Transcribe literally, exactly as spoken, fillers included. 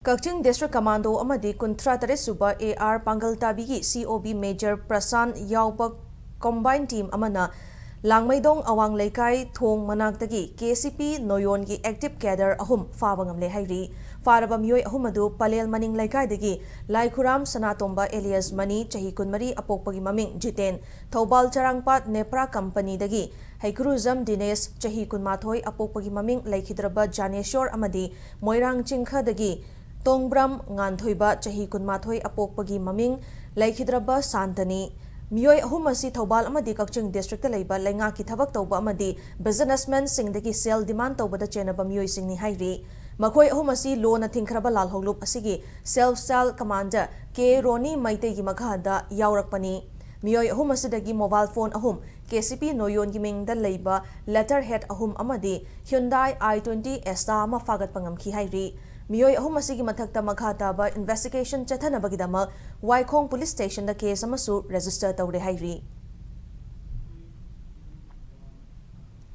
ꯀꯛꯆꯤꯡ District Commando ꯑꯃꯗꯤ ꯀꯨꯟꯊ꯭ꯔꯥ ꯇꯔꯦꯠ ꯁꯨꯕ AR ꯄꯥꯡꯒꯜ ꯇꯥꯕꯤꯒꯤ COB Major ꯄ꯭ꯔꯁꯥꯟ ꯌꯥꯎꯕ combine team ꯑꯃꯅ ꯂꯥꯡꯃꯩꯗꯣꯡ ꯑꯋꯥꯡ ꯂꯩꯀꯥꯏ ꯊꯣꯡ ꯃꯅꯥꯛꯇꯒꯤ KCP ꯅꯣꯌꯣꯟꯒꯤ active cadre ꯑꯍꯨꯝ ꯐꯥꯕ ꯉꯝꯂꯦ ꯍꯥꯏꯔꯤ꯫ ꯐꯥꯔꯕ ꯃꯤꯑꯣꯏ ꯑꯍꯨꯝ ꯑꯗꯨ ꯄꯂꯦꯜ ꯃꯅꯤꯡ ꯂꯩꯀꯥꯏꯗꯒꯤ ꯂꯥꯏꯈꯨꯔꯥꯝ ꯁꯅꯥꯇꯣꯝꯕ alias ꯃꯅꯤ, ꯆꯍꯤ ꯀꯨꯟꯃꯔꯤ, ꯑꯄꯣꯛꯄꯒꯤ ꯃꯃꯤꯡ ꯖꯤꯇꯦꯟ, ꯊꯧꯕꯥꯜ ꯆꯔꯥꯡꯄꯥꯠ ꯅꯦꯄ꯭ꯔꯥ ꯀꯝꯄꯅꯤꯗꯒꯤ ꯍꯩꯀ꯭ꯔꯨꯖꯝ ꯗꯤꯅꯦꯁ, ꯆꯍꯤ ꯀꯨꯟꯃꯥꯊꯣꯏ, ꯑꯄꯣꯛꯄꯒꯤ ꯃꯃꯤꯡ ꯂꯩꯈꯤꯗ꯭ꯔꯕ ꯖꯥꯅꯦꯁꯣꯔ ꯑꯃꯗꯤ ꯃꯣꯏꯔꯥꯡ ꯆꯤꯡꯈꯗꯒꯤ ꯇꯣꯡꯕ꯭ꯔꯝ ꯉꯥꯟꯊꯣꯏꯕ, ꯆꯍꯤ ꯀꯨꯟꯃꯥꯊꯣꯏ, ꯑꯄꯣꯛꯄꯒꯤ ꯃꯃꯤꯡ ꯂꯩꯈꯤꯗ꯭ꯔꯕ ꯁꯥꯟꯇꯅꯤ꯫ ꯃꯤꯑꯣꯏ ꯑꯍꯨꯝ ꯑꯁꯤ ꯊꯧꯕꯥꯜ ꯑꯃꯗꯤ ꯀꯛꯆꯤꯡ district ꯂꯩꯕ ꯂꯩꯉꯥꯛꯀꯤ ꯊꯕꯛ ꯇꯧꯕ ꯑꯃꯗꯤ businessman ꯁꯤꯡꯗꯒꯤ ꯁꯦꯜ demand ꯇꯧꯕꯗ ꯆꯦꯟꯅꯕ ꯃꯤꯑꯣꯏꯁꯤꯡꯅꯤ ꯍꯥꯏꯔꯤ꯫ ꯃꯈꯣꯏ ꯑꯍꯨꯝ ꯑꯁꯤ ꯂꯣꯟꯅ ꯊꯤꯡꯈ꯭ꯔꯕ ꯂꯥꯜꯍꯧꯂꯨꯞ ꯑꯁꯤꯒꯤ self style commander ꯀꯦ ꯔꯣꯅꯤ ꯃꯩꯇꯩꯒꯤ ꯃꯈꯥꯗ ꯌꯥꯎꯔꯛꯄꯅꯤ꯫ ꯃꯤꯑꯣꯏ ꯑꯍꯨꯝ ꯑꯁꯤꯗꯒꯤ mobile phone ꯑꯍꯨꯝ, KCP ꯅꯣꯌꯣꯟꯒꯤ ꯃꯤꯡꯗ ꯂꯩꯕ letterhead ꯑꯍꯨꯝ ꯑꯃꯗꯤ Hyundai i twenty Creta ꯑꯃ ꯐꯥꯒꯠꯄ ꯉꯝꯈꯤ ꯍꯥꯏꯔꯤ꯫ ꯃꯤꯑꯣꯏ ꯑꯍꯨꯝ ꯑꯁꯤꯒꯤ ꯃꯊꯛꯇ ꯃꯈꯥ ꯇꯥꯕ investigation ꯆꯠꯊꯅꯕꯒꯤꯗꯃꯛ ꯋꯥꯏꯈꯣꯡ police station ꯗ case ꯑꯃꯁꯨ register ꯇꯧꯔꯦ ꯍꯥꯏꯔꯤ꯫